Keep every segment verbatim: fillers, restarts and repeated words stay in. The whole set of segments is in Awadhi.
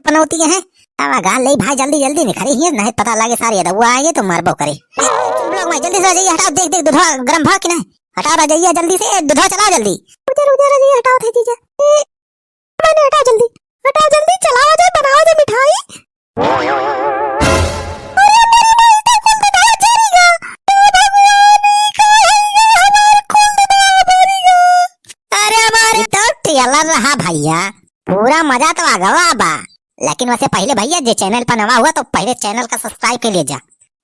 पनौती है। अब गा ले भाई, जल्दी जल्दी निखरे हिये, नहीं पता लागे सारे दउआ आए तो मरबो करे। ए, चुलबुलवा के माई, जल्दी से रजइया हटाओ, देख देख दुधवा गरम भा कि नहीं। हटाओ रजइया जल्दी से, दुधवा चलाओ जल्दी। रुक जा, रुक जा, रजइया हटाओ थे जीजा। ए, मैंने हटाओ जल्दी, हटाओ जल्दी, चलाओ जे, बनाओ जे मिठाई। अरे मेरी माई, तो कुल दुधवा जरी गा। ए भगवान, ई का है गा, हमार कुल दुधवा जरी गा। अरे हमारे तो trailer रहा भइया, पूरा मजा तो आ गवा बा। लेकिन वैसे पहिले भइया जे channel पर नवा हुआ तो पहिले channel का subscribe कर लीजिए।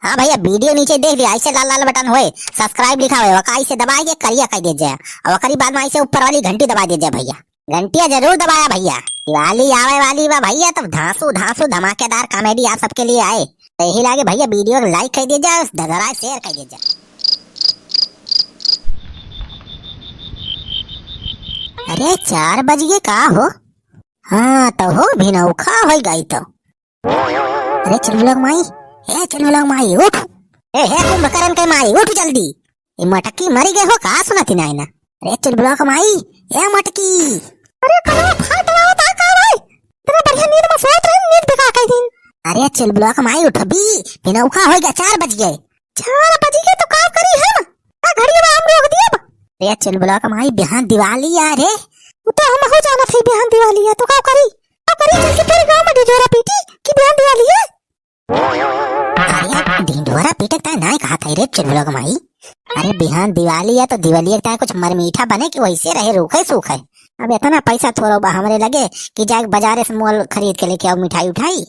हाँ भइया, video नीचे देख लिया, ऐसे लाल लाल button होए, subscribe लिखा होए, वका ऐसे दबाए के करिया कर दीजिए। और ओकरी बाद में ऐसे ऊपर वाली घंटी दबा दीजिए भइया। घंटिया जरूर दबाया भइया, दिवाली आवे वाली बा भइया, तब धांसू धांसू धमाकेदार comedy आप सबके लिए आए। तो यही लागे भइया, video को like कर दीजिए, दगराए share कर दीजिए। अरे चार बज गए का हो? हाँ तो हो भिनौखा हो गई तो। अरे चुलबुलवा के माई, ए चुलबुलवा के माई उठ। ए हे कुंभकर्ण के माई उठ जल्दी। ए मटकी मरी गए हो का सुनती नाई ना। अरे चुलबुलवा के माई, ए मटकी। अरे कनवा फाट रहा था का भाई? इतना बढ़िया नींद में सोत रहे, नींद बेकार कर दिन। अरे चुलबुलवा के माई उठबी, भिनौखा हो गया, चार बज गए। चार बज गए तो का करी हम? का घड़ी में हम रोक दिए अब? अरे चुलबुलवा के माई, बिहान दिवाली आ रे। वो तो हम हो जाना थे बिहान दिवाली है तो का करी? का करी चल के पूरे गांव में ढिंढोरा पीटी कि बिहान दिवाली है? अरे ढिंढोरा पीटे ताय नाय कहा था रे चुलबुलवा के माई। अरे बिहान दिवाली है तो दिवाली के ताय कुछ मरमीठा बने कि वैसे रहे रूखे सूखे। अब इतना पैसा थोड़ा बा हमरे लगे कि जाके बाजारे से मोल खरीद के लेके आओ मिठाई उठाई।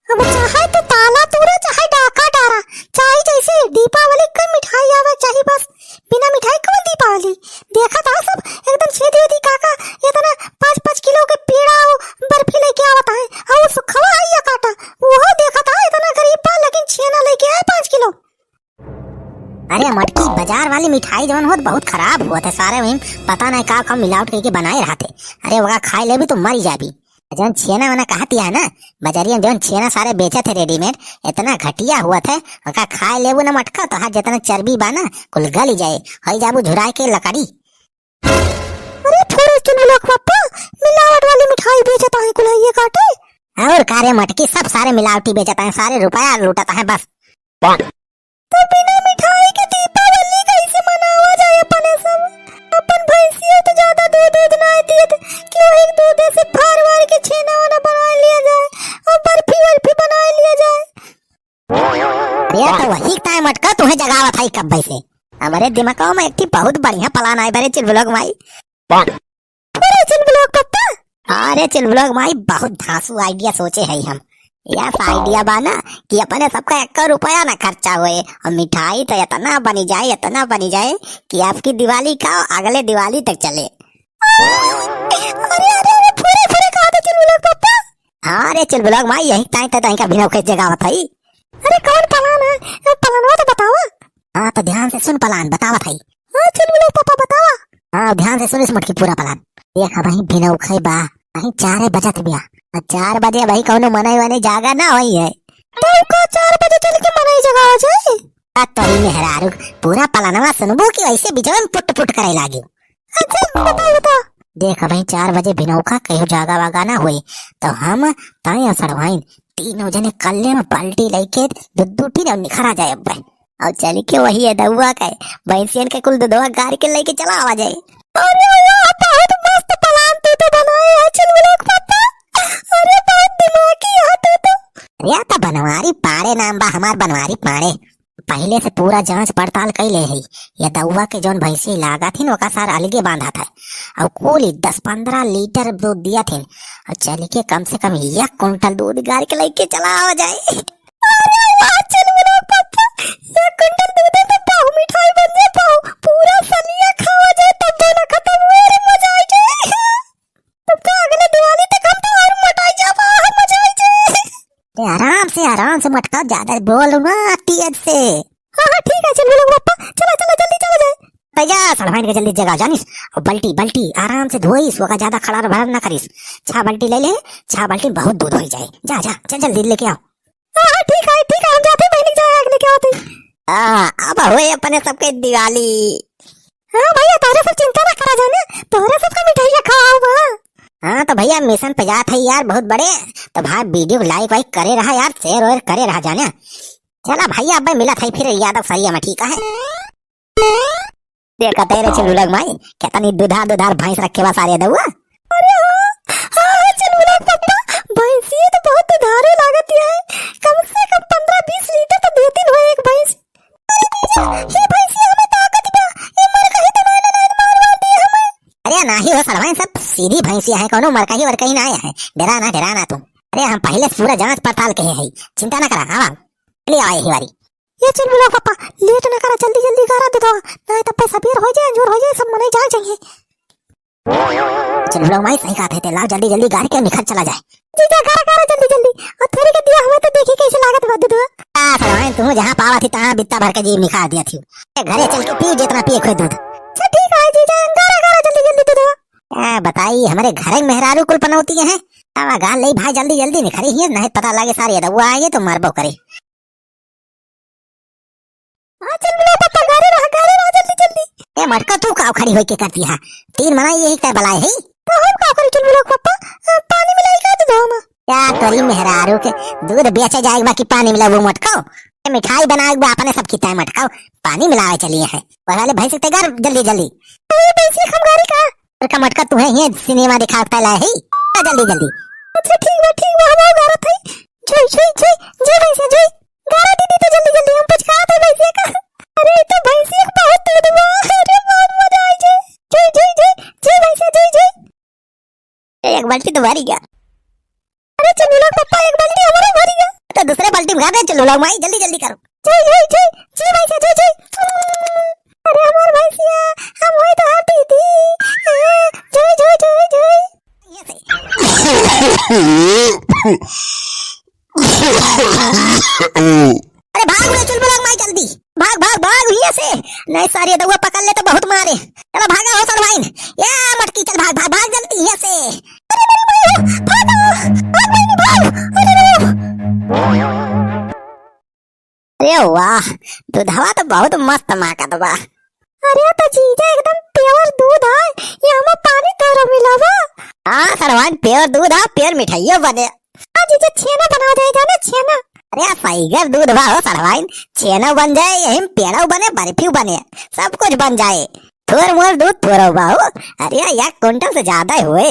अब चाहे तो ताला तूरा, चाहे डाका डारा, चाहे जैसे दीपावली का मिठाई आवे, चाहे बस बिना मिठाई कौन दीपावली? देखा था सब एकदम छेदी वेदी काका इतना पाँच पाँच किलो के पेड़ा और बर्फी लेके आवत है, और वो सुखवा आई या काटा, वो देखा था इतना गरीब बा लेकिन छेना लेके आए पाँच किलो। अरे मटकी, बाजार वाली मिठाई जवन होत बहुत खराब होत है सारे, वही पता नहीं का का मिलावट करके बनाए रहते। अरे वका खाए लेबी तो मर जाबी। जौन छेना वना कहत है ना, बजरिया में जौन छेना सारे बेचत है readymade, इतना घटिया होत है, ओका खाए लेबू ना मटका, तोहार जितना चर्बी बा ना, कुल गली जाए, होई जाबू झुराए के लकड़ी। अरे थोड़े चुलबुलवा के पप्पा, मिलावट वाली मिठाई बेचत है कुल ये काटे। और का रे मटकी, सब सारे मिलावटी बेचत है, सारे रुपया लूटत है बस। तो बिना मिठाई के दीपावली कैसे मनावा जाए अपने सब? अपन भैंसिया तो ज्यादा दूध दूध ना देत कि वही दूध से फार वार के छेना वाना बना लिया जाए और बर्फी वर्फी बना लिया जाए। अरे तो वही टाइम अटका, तुम्हें जगावत है कब से। हमारे दिमाग में एक ठे बहुत बढ़िया plan आए बरे चुलबुलवा के माई। अरे चुलबुलवा के पप्पा। अरे चुलबुलवा के माई, बहुत धांसू idea सोचे है हम। यस idea बा ना कि अपने सबका एक रुपया ना खर्चा होए और मिठाई तो इतना बनी जाए, इतना बनी जाए कि आपकी दिवाली का अगले दिवाली तक चले। अरे अरे अरे, फुरे फुरे कहा था चुलबुलवा के पप्पा। हाँ रे चुलबुलवा के माई, यही ताई तो ताई का भिनौखा जगावत है। अरे कौन plan है? ए, planवा तो बतावा। हाँ तो ध्यान से सुन plan बतावत है। हाँ चुलबुलवा के पप्पा बतावा। हाँ ध्यान से सुनिस मटकी पूरा plan। देख भाई भिनौखा बा, भाई चारे बजत बिया। आ चार बजे भाई कौनो मनई वनई जागा ना होई है। तो का चार बजे चल के मनई जगावा जाए? आ तोरी मेहरारू, पूरा planवा सुनबू कि वैसे बिचवा में पुट पुट करे लागी। अच्छा बताओ बताओ। देख भाई चार बजे भिनौखा कहीं जागा वागा ना होई तो हम ताई असड़वाइन तीनों जने कल्ले में बाल्टी लेके दू दू टीन और निखरा जाए अब। और चल के वही है दउआ के भैंसियन के कुल दुधवा गार के लेके चला आवा जाए। अरे वाह, बहुत मस्त plan तू तो बनाए है चुलबुलवा के पप्पा। अरे बहुत दिमागी है तू तो। अरे तो बनवारी पाड़े नाम बा हमार, बनवारी पाड़े। पहिले से पूरा जांच पड़ताल कई ले है। ये दउआ के जौन भैंसी लागत ही न ओका सार अलगे बांधा था। और कुल दस पन्द्रह लीटर दूध दिया थे। और चल के कम से कम एक कुंटल दूध गार के लेके चला आवा जाए। अरे वाह, चल बोलो पप्पा, एक कुंटल दूध है तो पाव मिठाई बन जाए, पाव पूरा सलिया खावा जाए, तब ना खत्म हुए रे, मजा आ जाए। तब तो अगले दिवाली तक हम तो और मोटाई जाबा, मजा आ जाए। अरे आराम से, आराम से मटका, ज्यादा बोल ना तेज से। हाँ, हाँ, ठीक है, चल बोलो पप्पा, चला, चला, जल्दी चला जाए। भैया, सड़वाइन के जल्दी जगा जानिस, और बाल्टी, बाल्टी आराम से धोइस, ओका ज्यादा खड़ा भर ना करिस। छह बाल्टी ले ले, छह बाल्टी बहुत दूध हो जाए। जा, जा, चल जल्दी लेके आओ। हाँ, हाँ, ठीक है, ठीक है, हम जाते हैं, बहनी के जाए आग लेके आते हैं। हाँ, अब होए अपने सबके दिवाली। हाँ भैया, तोहरे सब चिंता ना करा जाए ना, तोहरे सबका मिठाई रखा हुआ बा। हाँ तो भैया, मिशन पे जात है यार, बहुत बड़े। तो भाई, video को like वाइक करे रहा यार, share वेयर करे रहा जाने। चला भैया, अब मिलत है फिर यादव सरिया में, ठीक है? देखत है रे चुलबुलक माई, कितनी दुधार दुधार भैंस रखे बा सारे दउआ। अरे हाँ, हाँ, हाँ, चुलबुलक पप्पा, भैंसिया तो बहुत दुधारे लागत है। कम से कम पन्द्रह बीस लीटर तो देती न हो एक भैंस। अरे जीजा, ये भैंसिया हमें ताकत बा, ये मर कहीं तो नहीं, नहीं, नहीं, मार वार दे हमें। अरे नाही हो सड़वाइन, सब सीधी भैंसिया है, कोनो मरकही वरकही ना आया है। डरा ना, डरा ना तू। अरे हम पहले से पूरा जांच पड़ताल के है, चिंता ना करा। आवा, ले आवा यही बारी। ये चुलबुलक पप्पा, late ना करा, जल्दी जल्दी गारा दुधवा, नहीं तब पे सबेर हो जाए, अंजोर हो जाए, सब मनई जाग जाइए। चुलबुलक माई सही कहत है, ते लाओ जल्दी जल्दी गार के निखर चला जाए। जीजा गारा गारा जल्दी जल्दी, और थोड़ी के दिया हुआ तो देखी कैसे लागत बा दुधवा। आ सड़वाइन, तू जहाँ पावा थी तहाँ बित्ता भर के जीभ निकाल दिया थी। ए, घरे चल के पी जितना पिए खोए दूध। अच्छा ठीक है जीजा, गारा गारा जल्दी जल्दी दुधवा। क्या बताई, हमारे घर में मेहरारू कुल पनौती है। आवा गार ले भाई जल्दी जल्दी निखरी ही, नहीं पता लगे सारी दउआ आए तो मरबो करे। हाँ, चुलबुलक पप्पा, गारे रहा, गारे रहा, जल्दी, जल्दी। ए मटका, तू काव खड़ी होई के करती है? तीन मना यही तय बलाए है। तो हम का करी चुलबुलक पप्पा? अ, पानी मिलाई का दूध में? क्या करी मेहरारू के, दूध बेचे जाए बा कि पानी मिलाबू मटका? ए मिठाई बनाए बा अपने सब की तय मटका, पानी मिलावे चलिए है। वह वाले भैंस के तैयार जल्दी जल्दी। अरे भैंस के खमगारी का? का मटका तू है ये सिनेमा दिखावता ला है? आ जल्दी जल्दी। अच्छा ठीक बा, ठीक बा, हम आओ गारत है। जोई, जोई, जोई, जोई भैंसिया, जोई। गारा दीदी तो जल्दी, जल्दी, हम पुचकात है भैंसिया का। अरे, ये तो भैंसिया का बहुत दूध बा। अरे, बहुत मजा आई जे। जोई, जोई, जोई, जोई भैंसिया, जोई, जोई। ए, एक बाल्टी तो भरी गया। अरे, चुलबुलक पप्पा, एक बाल्टी हमारा भरी गया। तो दूसरे बाल्टी में भर दे, चुलबुलक माई, जल्दी, जल्दी करो। जोई, जोई, जोई, जोई भैंसिया, जोई, जोई। अरे, हमार भैंसिया, हम होई तो हाथी थी। जोई, जोई, जोई, जोई। ये से। अरे भाग रे चुलबुलक माई जल्दी। भाग, भाग, भाग हियां से। नहीं सारे दउआ पकड़ ले तो बहुत मारे। चला भागा हो सड़वाइन। या मटकी चल भाग, भाग, भाग जल्दी हियां से। अरे मेरी माई हो, भागो। भाग बहिनी भाग। अरे रे। अरे वाह, दूधवा तो बहुत मस्त माकत बा। अरे तो जीजा एकदम pure दूध है, ये हमें पानी तोरो मिला बा। हाँ सड़वाइन, pure दूध है, pure मिठाइयो बने। हाँ जीजा, छेना बना जाए जाने, छेना। अरे यार, सहीगर दूध बा हो सड़वाइन, छेना बन जाए, यही में पेड़ो बने, बर्फी बने, सब कुछ बन जाए। थोर मोर दूध थोरो बा हो। अरे यार, एक कुंटल से ज्यादा हुए।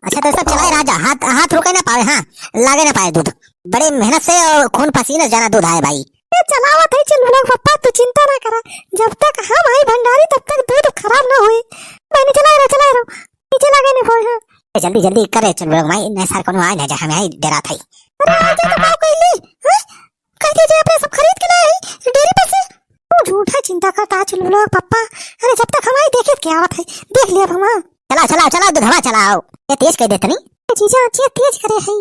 अच्छा, तो सब चलाए रहा जा, हाथ, हाथ रुके ना पावे, हाँ, लागे ना पाए दूध। बड़े मेहनत से और खून पसीने से जाना दूध आए भाई। ए, चलावत है चुलबुलक पप्पा, तू चिंता ना करा। जब तक हम आई भंडारी, तब तक दूध खराब ना होई। बहिनी, चलाए रहो, चलाए रहो। नीचे लागे ना पावे, हाँ। ए, जल्दी, जल्दी करे चुलबुलक माई, नहीं सार कोनो आए ना जा, हमें आई डरा था ही। अरे, आ जा तो का कइली, हाँ? कह दे जे अपने सब खरीद के लाए है, डेयरी पर से। तू झूठा चिंता करता है चुलबुलक पप्पा। अरे, जब तक हम आई देखे के आवत है, देख लिया हम, हाँ। चलाओ, चलाओ, चलाओ, दूधवा चलाओ। ये तेज कह दे तनी। ए जीजा, जे तेज करे है।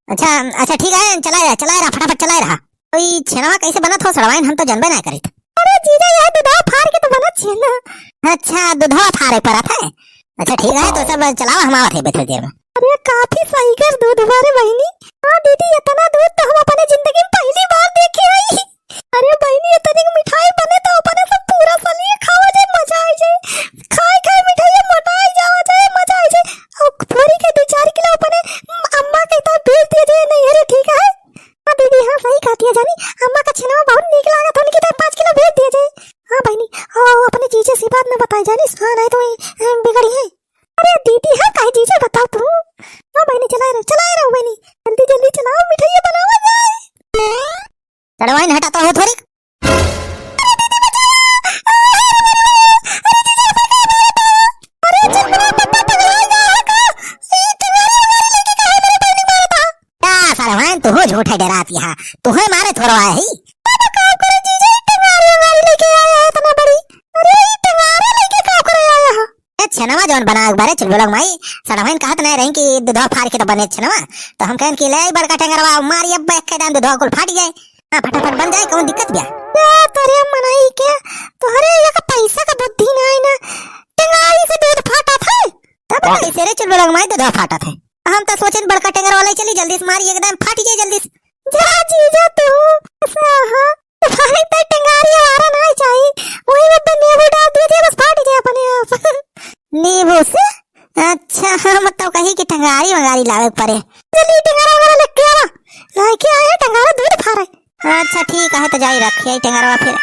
अच्छा, अच्छा, ठीक है, चलाए रहा, चलाए रहा, फटाफट चलाए रहा। तो ई छेनवा कैसे बनत हो सड़वाइन, हम तो जनबे ना करित। अरे जीजा, यह दूधवा फार के तो बनत छेना। अच्छा, दूधवा फारे परत है। अच्छा, ठीक है, तो सब चलाओ, हम आवत है थोड़ी देर में। अरे, काफी सहीगर दूध बा रे बहिनी। हाँ दीदी, इतना दूध तो हम अपने जिंदगी में पहली बार देखे हई। अरे बहिनी, इतनी मिठाई बने तो अपने सब पूरा सलिए खावा जाए, मजा आ जाए। खाए खाए मिठाई मोटाई जावा जाए, मजा आ जाए। और पूरी के दो चार किलो अपने अम्मा के तो भेज दिया जाए, नहीं, अरे ठीक है। हाँ दीदी, हाँ सही कहती है जानी, अम्मा का छेनवा बहुत नीक लागत, उनकी तो पाँच किलो भेज दिया जाए। हाँ बहिनी, हाँ, अपने जीजे से बात न बताई जानी, हाँ नहीं तो ये, अ, बिगड़ी है। अरे दीदी, हाँ काहे जीजे बताओ तू। हाँ बहिनी, चलाए रहो, चलाए रहो बहिनी, जल्दी जल्दी चलाओ, मिठाइयाँ बनावा जाए। सड़वाइन हटा तो हो थोड़ी। अरे चुप रहो, पप्पा पगला गया है का? ई टंगारी वंगारी लेके काहे मेरे बहिनी मारता? का सड़वाइन, तू हो झूठे डरात यहाँ, तू है मारे थोड़ा है ही। बाबा का करे जीजे, टंगारी वंगारी लेके आया है इतना बड़ी। अरे ई टंगारी लेके का करे आया है? ए, छेनवा जौन बनावे के बारे चुलबुलक माई, सड़वाइन कहत नहीं रही कि दूधवा फार के तो बने छेनवा, तो हम कहन कि ले आई बड़का टेंगरवा, मारी अब एक के दान दूधवा कुल फाट जाए। हाँ, फटाफट बन जाए, कौन दिक्कत बा? या तोरे मनई के, तोहरे एक पैसा का बुद्धि नहीं ना, टेंगारी से दूध फाटत है। तब कैसे रे चुलबुलक माई दूधवा फाटत है? हम तो सोचेन बड़का टेंगरवा ले चली, जल्दी से मारी एकदम फाट जाए जल्दी से। जा जीजा तू, ऐसा, हाँ। भाई, तो टंगारी आरा ना चाहिए, वही में तो नींबू डाल दीजिए, बस फाट जाए अपने आप। नींबू से? अच्छा, हम तो कही कि टंगारी वंगारी लावे के परे। जल्दी टंगारा वंगारा लेके आवा। लाइके आए हैं टंगारा, दूध फारे। अच्छा ठीक है, तो जाई रखिए टंगारवा फिर।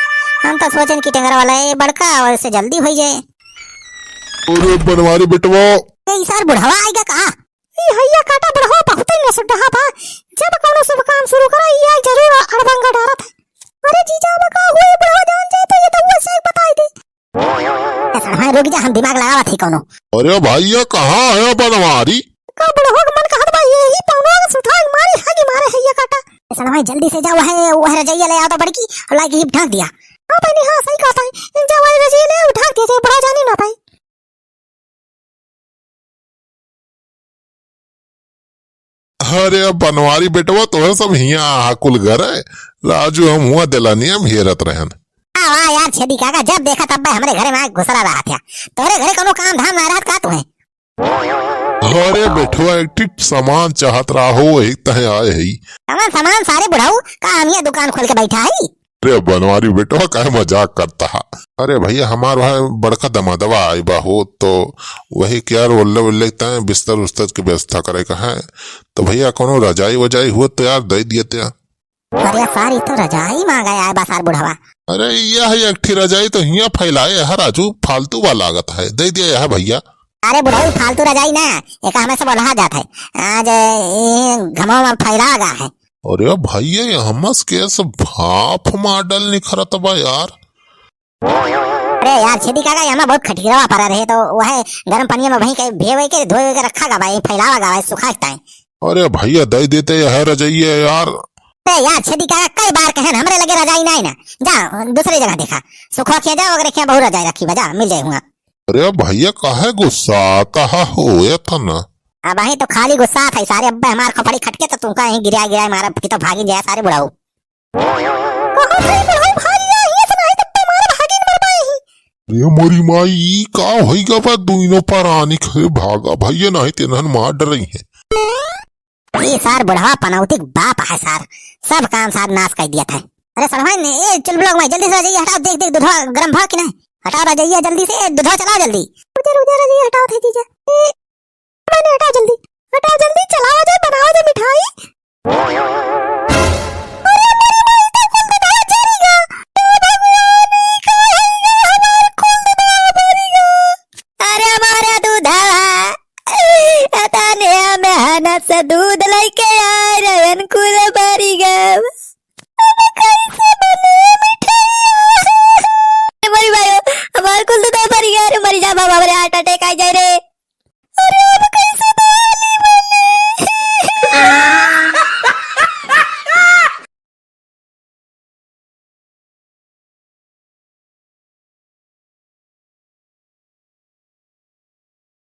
हम तो सोचन कि टंगारा वाला ये बड़का और से जल्दी होई जाए। अरे बनवारी बेटवा। ए, ई सार बुढ़वा आइगा का? ई हइया काटा बुढ़वा बहुते नसुडहा बा। जब कौनो शुभ काम शुरू करा, ई आई जरूर अड़बंगा डारत है। अरे जीजा, अब का हुए, बुढ़वा जान जाए तो ये तो वो से बताई दे। ए सड़वा, रुक जा, हम दिमाग लगावत ही कौनो। अरे भइया, कहाँ है बनवारी? का बुढ़वा के मन कहत बा, यही पौना में सुठा मारी, हगी मारे हइया काटा। ए सड़वा, जल्दी से जाओ, है वह रजइया ले आओ तो बड़की, और लाइके ही ढांक दिया। हाँ बहनी, हाँ सही कहत है, जाओ वह रजइया ले आओ, ढांक दिया जाए, बुढ़वा जानी ना पाई। अरे अब बनवारी बेटवा, तोहे सब हियाँ आहा कुल घर है। राजू हम हुआ दिलानिया में हेरत रहन। आ वाह यार छेदी काका, जब देखा तब बे हमरे घरे में आके घुसरा रहा था। तोहरे घरे कोनो काम धाम ना रहत का तुहे? अरे बेटवा, एक ठिक सामान चाहत रहा हो, वही तहे आए हई। कवन सामान सारे बुढ़ऊ, का हम ये दुकान खोल के बैठा है? अरे बनवारी बेटवा, काहे मजाक करता है? अरे भइया, हमार भाई बड़का दमादवा आई बा हो, तो वही के यार ओल्ले ओल्ले तय बिस्तर उस्तर के व्यवस्था करे का है। तो भइया, कोनो रजाई वजाई हो तो यार दे दिए ते। अरे सार, ई तो रजाई मांगे आए बा सार बुढ़वा। अरे यह एक ठी रजाई तो हियाँ फैलाए है राजू, फालतू वाला लागत है, दे दिए है भइया। अरे बुढ़ऊ, फालतू रजाई ना, एक हमें सब ओल्हा जात है। आज ए, घमवा में फैला गा है। अरे भइया, ये हमस के से भाप मॉडल निखरत बा यार। अरे यार, छेदी काका, ये हमें बहुत खटियावा पड़ा रहे, तो वह गरम पानी में वहीं के भेवे के, धोए के रखा गा भाई, फैलावा गा भाई, सुखा है। अरे भइया, दे देते यह रजाइए यार। अरे यार, छेदी काका, कई बार कहन, हमरे लगे रजाई नहीं ना, जा दूसरे जगह देखा, सुखवा खिया जाओ, अगर खिया बहु रजाई रखी बा, जा मिल जाए हुआ। अरे भइया, काहे गुस्सात हो एतना? अब वही तो खाली गुस्सात है सारे, अब्बे हमार खोपड़ी खटके तो तुमका यहीं गिरा गिरा मारा कि तो भागी जाए सारे बुढ़ऊ। कहो भाई बुढ़ऊ भागी जाए, ये सुनाई तब पे मारा भागी न मर पाए ही। अरे मोरी माई, ई का होई गा बा, दुइनो परानी खरे भागा भइया, नहीं तेनहन मार डरई है। ई सार बुढ़वा पनौतिक बाप है सार, सब काम सार नाश कर दिया था। अरे सड़वाइन, ए चुलबुला माई, जल्दी से रजाई हटाओ, देख देख दुधवा गरम भा कि नहीं, हटाओ रजाई जल्दी से, ए दुधवा चलाओ जल्दी। रुक जा, रुक जा, रजाई हटाओ थे जीजा। ए, मैंने हटाओ जल्दी, हटाओ जल्दी, चलाओ जे, बनाओ जे मिठाई। अरे मोरी माई, तो कुल दुधवा जरी गा। ए भगवान, ई का है गा, हमार कुल दुधवा जरी गा। अरे हमारा दूधवा, अतने मेहनत से दूध लेके आ रहे अंकुर बारी गव।